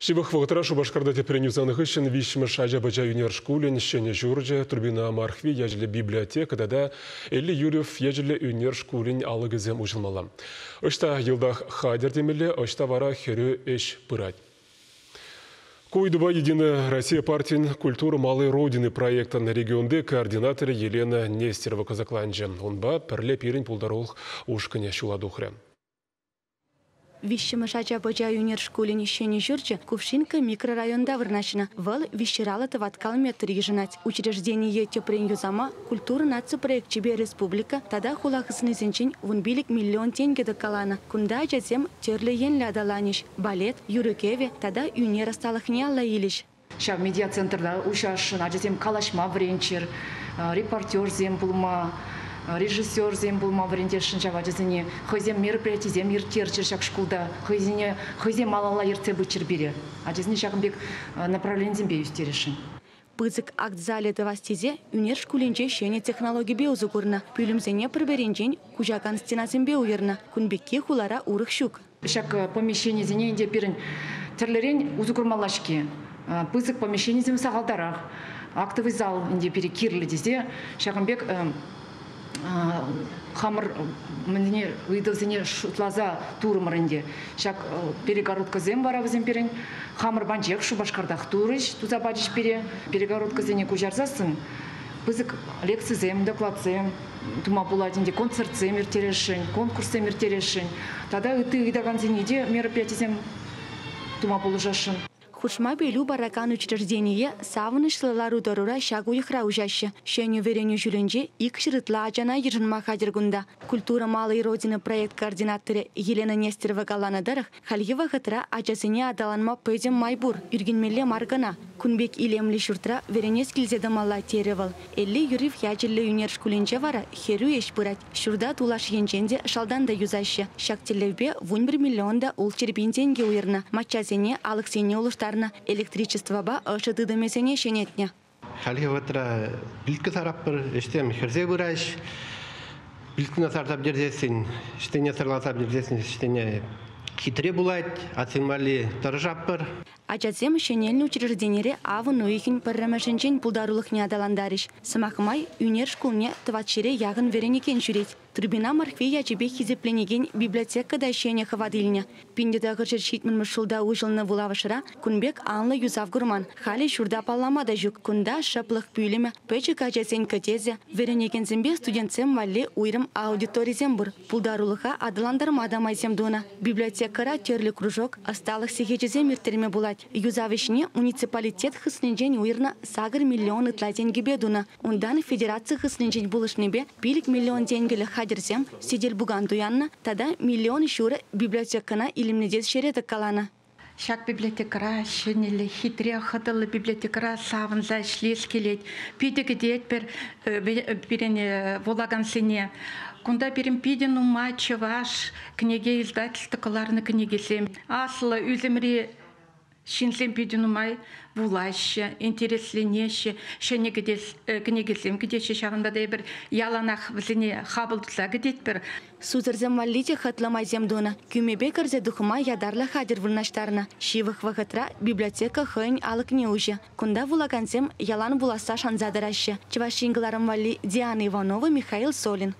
Ҫывӑх вӑхӑтра Шупашкарта тӗпрен юсанӑ хыҫҫӑн виҫҫӗмӗш ача-пӑча ӳнер шкулӗн ҫӗнӗ ҫурчӗ, Трубина Мархви ячӗллӗ библиотека тата Элли Юрьев ячӗллӗ ӳнер шкулӗн алӑкӗсем уҫӑлмалла. Ӑҫта йӑлтах хатӗр темелле, ӑҫта вара хӗрӳ ӗҫ пырать. Ку ыйтупа «Единая Россия» партин «Культура малой Родины» проектӑн регионти координаторӗ Елена Нестерова кӑсӑкланчӗ. Унпа пӗрле пирӗн пултарулӑх ушкӑнӗ ҫула тухрӗ. Виҫҫӗмӗш ача-пӑча ӳнер шкулӗн ҫӗнӗ ҫурчӗ Кувшинка микрорайонта вырнаҫнӑ. Вӑл виҫҫӗр тӑваткал метр йышӑнать. Учреждение тӗпрен юсама «Культура» наци проекчӗпе республика тата хула хыснисенчен 15 миллион тенкӗ тӑккаланӑ. Кунта ачасем тӗрлӗ енлӗ аталанӗҫ. Балет, юрӑ-кӗвӗ тата ӳнер ӑсталӑхне алла илӗҫ. Ҫав медиацентрта уҫасшӑн, ачасем калаҫма вӗренччӗр, репортерсем пулма, режиссерсем пулма вӗрентесшӗн ҫав ачасене. Хӑйсем мероприятисем ирттерччӗр ҫак шкулта, хӑйсене хӑйсем малалла ертсе пыччӑр пире. Ачасене ҫакӑн пек направленисемпе ӳстересшӗн. Пысӑк акт залӗ тӑвас тесе ӳнер шкулӗнче ҫӗнӗ технологипе усӑ курнӑ. Пӳлӗмсене пӗр-пӗринчен куҫакан стенасемпе уйӑрнӑ. Кун пекки хулара урӑх ҫук. Ҫак помещенисене ӗнтӗ пирӗн тӗрлӗрен усӑ курмалла-ҫке. Пысӑк помещенисем сахалтарах. Актовый зал ӗнтӗ пире кирлӗ тесе ҫакӑн пек хамӑр мӗнне ыйтӑвсене шутласа турӑмӑр ӗнтӗ. Ҫак перегородкӑсем вара вӗсем пирӗн хамӑр панчех Шупашкартах турӗҫ, туса пачӗҫ пире. Перегородкӑсене куҫарсассӑн пысӑк лекцисем, докладсем тума пулать ӗнтӗ, концертсем ирттересшӗн, конкурссем ирттересшӗн. Тата ытти ыйтакансене те мероприятисем тума пулӑшасшӑн. Хушма пӗлӳ паракан учреждение савӑнӑҫлӑ лару-тӑрура ҫак уйӑхра уҫаҫҫӗ. Ҫӗнӗ вӗренӳ ҫулӗнче 200 ытла ачана йышӑнма хатӗр кунта. «Культура малой Родины» проект координаторӗ Елена Нестерова каланӑ тӑрӑх, хальхи вӑхӑтра ачасене аталанма пӗтӗм май пур, ӳркенмелле мар кӑна. Кун пек илемлӗ ҫуртра вӗренес килсе тӑмалла, терӗ вӑл. Элли Юрьев ячӗллӗ ӳнер шкулӗнче вара хӗрӳ ӗҫ пырать. Ҫурта тулаш енчен те, шалтан та юсаҫҫӗ. Ҫак тӗллевпе 11 миллион та 600 000 тенкӗ уйӑрнӑ. Маччасене, алӑксене улӑштарнӑ, электричествӑпа ӑшӑ тытӑмӗсене ҫӗнетнӗ. Хальхи вӑхӑтра плитка саратпӑр, ӗҫсем хӗрсе пыраҫ. Плиткӑна сарса пӗтерсессӗн, ӗҫсене сӑрласа пӗтерсессӗн ӗҫсене хитре пулать, атьсем валли тӑрӑшатпӑр. Ачасем ҫӗнелнӗ учрежденире авӑн уйӑхӗн пӗрремӗшӗнчен пултарулӑхне аталантарӗҫ. Сӑмах май, ӳнер шкулне 400 яхӑн вӗренекен ҫӳрет. Трубина Мархви ячӗпе хисепленекен библиотека та ҫӗнӗ хӑват илнӗ. 1970 ҫулта уҫӑлнӑ вулавӑшра кун пек анлӑ юсав курман. Халӗ ҫурта паллама та ҫук. Кунта шӑплӑх пӳлӗмӗ, пӗчӗк ачасен кӗтесӗ, вӗренекенсемпе студентсем валли уйрӑм аудиторисем пур. Пултарулӑха аталантарма та майсем тунӑ. Библиотекӑра тӗрлӗ кружок, ӑсталӑх сехечӗсем ирттерме пулать. Юсав ӗҫне муниципалитет хыснинчен уйӑрнӑ 8 миллион ытла тенкӗпе тунӑ. Унтан федераци хыснинчен пулӑшнипе 5 миллион тенкӗлӗх хатӗрсем, сӗтел-пукан туяннӑ тата 1,5 миллион библиотекӑна илемлетес ҫӗре тӑккаланӑ. Ҫак библиотекӑра ҫӗнӗллӗ, хитре, хӑтӑллӑ библиотекӑра савӑнса ӗҫлес килет. Питӗ кӗтетпӗр пирӗн вулакансене. Кунта пирӗн питӗ нумай чӑваш кӗнеке издательство кӑларнӑ кӗнекесем. Аслӑ ӳсӗмри ҫынсем питӗ нумай вулаҫҫӗ, интересленеҫҫӗ, ҫӗнӗ кӗнекесем кӗтеҫҫӗ. Ҫавӑнпа та эпир яланах вӗсене хапӑл туса кӗтетпӗр. Сусӑрсем валли те хӑтлӑ майсем тунӑ. Кӳмепе кӗрсе тухма ятарлӑ хатӗр вырнаҫтарнӑ. Ҫывӑх вӑхӑтра библиотека хӑйӗн алӑкне уҫӗ. Кунта вулакансем ялан вуласса шанса тӑраҫҫӗ. Чӑваш Ен кӑларӑм валли Диана Иванова, Михаил Солин.